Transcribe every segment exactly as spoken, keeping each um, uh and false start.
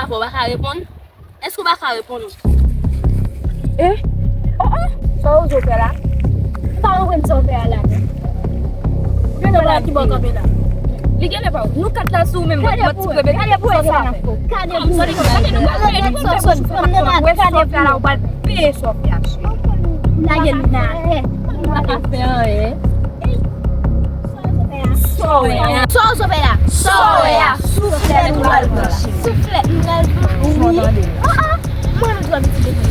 Bon, w pa ka reponn? Èske w pa ka reponn? Eh? Oh, oh! Sa w oze fè la? M pa konprann sa w fè a la, non. Gen nèg la ki bò kanpe la. Li gen nèg pa ou. Nou kat la sou ou menm, gade pou ti bebe. Gade pou sa w fè. Gade pou sa w fè. Gade pou sa w fè la, ou pral peye sa w fè a, cheri. Lage l nan atè. Ou pa ka fè anyen. Sa w wè a? Sa w wè a? Sa w wè a? Souflèt nou pral pran. Souflèt nou pral pran. Wi. Ah, ah. Mwen menm twò pitit de.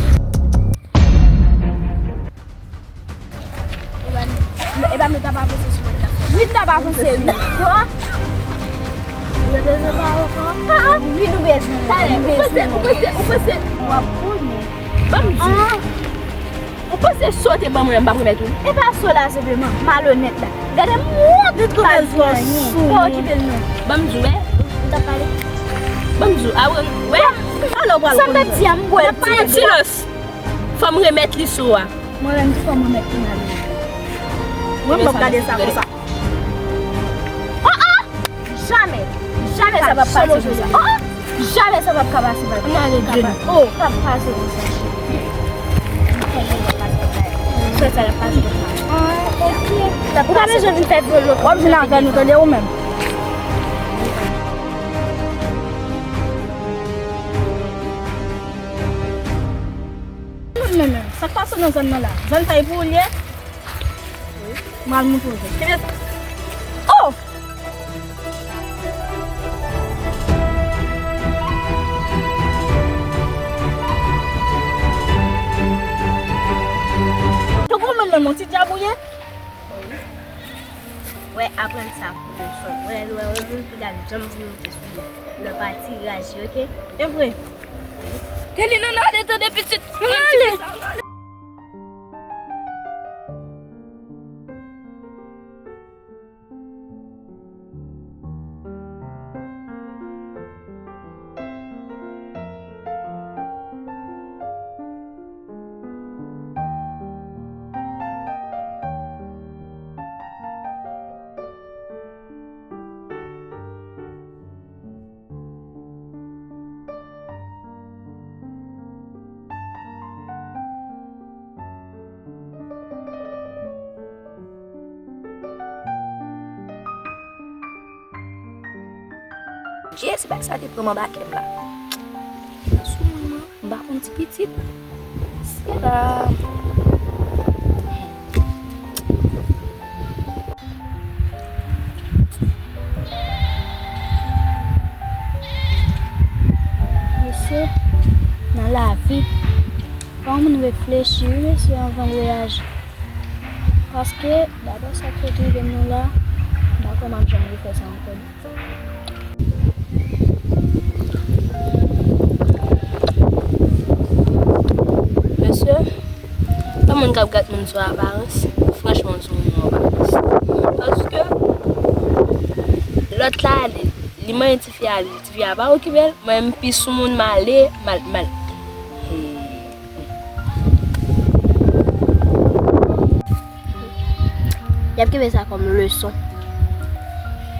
E pa nou t ap avanse sou wout la. Wi, t ap avanse, wi. Yo bezwen pa ankò. Ah, ah. Wi, nou bezwen. Talè, ou panse, ou panse, ou panse. W ap konnen. Ban m di. Ah. Ou panse so te ban mwen an, m p ap remèt ou? E pa so la senpleman, malonèt la. Gade m wont. Li twò bèl twò sou. Pa okipe l non. Ban m di w, wè. Ou t ap pale? Ban m di w, a wè, wè. Sa m t ap di a, m bwè l. Silans. Fò m remèt li so a. Mwen menm tou fò m remèt li nan men. Mwen m p ap gade sa konsa. Oh, oh! Jamè! Jamè sa p ap pase konsa. Oh, oh! Jamè sa p ap ka pase konsa. Ann ale, Jenny. Oh, p ap pase konsa, cheri. Frè sa l ap pase konsa. Ah, ok. Ou pa bezwen vin fè dlo. W ap vin avè nou, tande, ou menm. Moun menm, sa k pase nan zòn nan la? Zòn sa e pou ou l ye? M al montre w. Ebyen, oh! Ou konprann menm yon ti dyab ou ye? Wè, aprann sa pou leson. Wè, wè, wè, moun ki t ap janm vin monte sou li. Nan pati raje, oke? E vre. Kelly, nou ale, tande pitit. Nou ale. Jezi, bagay sa te pran m anba kè m la. Sou mwen, m pa konn ti pitit. Se la. Mesye, nan lavi, fò moun reflechi, wi, mesye, anvan l reyaji. Paske, daprè sa k sot rive m nan la, m pa kwè m ap janm refè sa ankò. Mesye, pa moun k ap gad moun sou aparans, franchman, sou moun nan aparans. Paske, lòt la, li, li manyen tifi a, li, tifi a pa okipe l, mwen, m pi sou moun, m ale, m al, m al. Hey. Y ap kenbe sa kòm leson.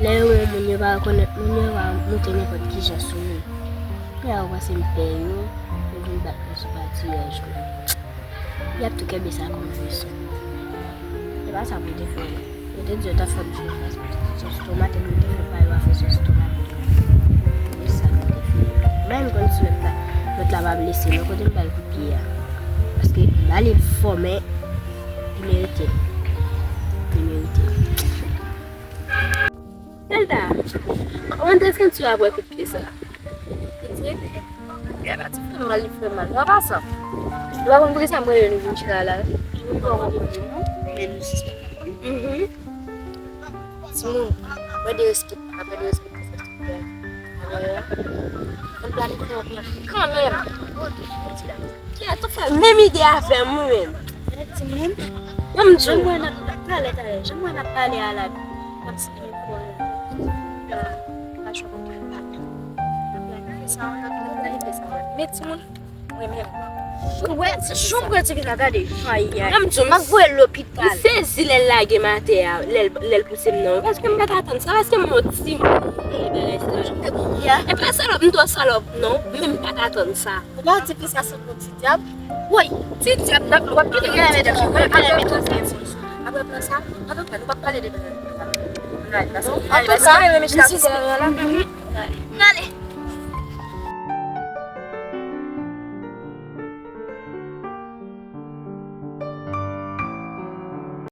Lè yo wè yon moun, yo pa rekonèt moun, yo va monte nenpòt ki jan sou moun. Lè yo panse m pè yo, yo vin bat mwen sou patiraj mwen. Y ap tou kenbe sa kòm leson. Se pa sa pou te fè. Yo te di yo t ap fè m sou fas. Sòs tomate, pou te fè pa yo a fè sòs tomate. E sa pou te fè. Men m konn si lòt la, lòt la pa blese, men kote m ba l kout pye a. Paske m ba li fò, men li merite. Li merite. Delta, kòman te santi w apre kout pye sa? Li trete. Gade ti fè mal, li fè mal. An pasan, ou pa konn poukisa m rele nou vin chita la? Nou pran randevou, non? Men nou sispèk. Mhm. Timoun, mande respè, mande respè. Mwen planifye yon plan kanmenm. Kiyès ou fè menm ide avè m ou menm? Timoun. Ban m di w. Jan mwen ap talè, talè. Jan mwen ap pale a la. Kòm si mwen fò la. Pa chwa konprann. Mwen planifye sa, mwen planifye sa. Men timoun. Mwen menm. Ou wè, jan m pran ti fi sa, gade. Ay, ay. Ban m di w, m ap voye l lopital. M sezi lè l lage m atè a, lè l, lè l pouse m nan. Paske m pa t atann sa, paske m yon timoun. Bagay sa. E pa salòp, m twò salòp, non. Men m pa t atann sa. Ou pa di Prisca se yon ti dyab? Woy, ti dyab, w ap kite gen medam. Apre plan sa, an tou ka, nou p ap pale de bagay. An tou ka, misye se. Ale.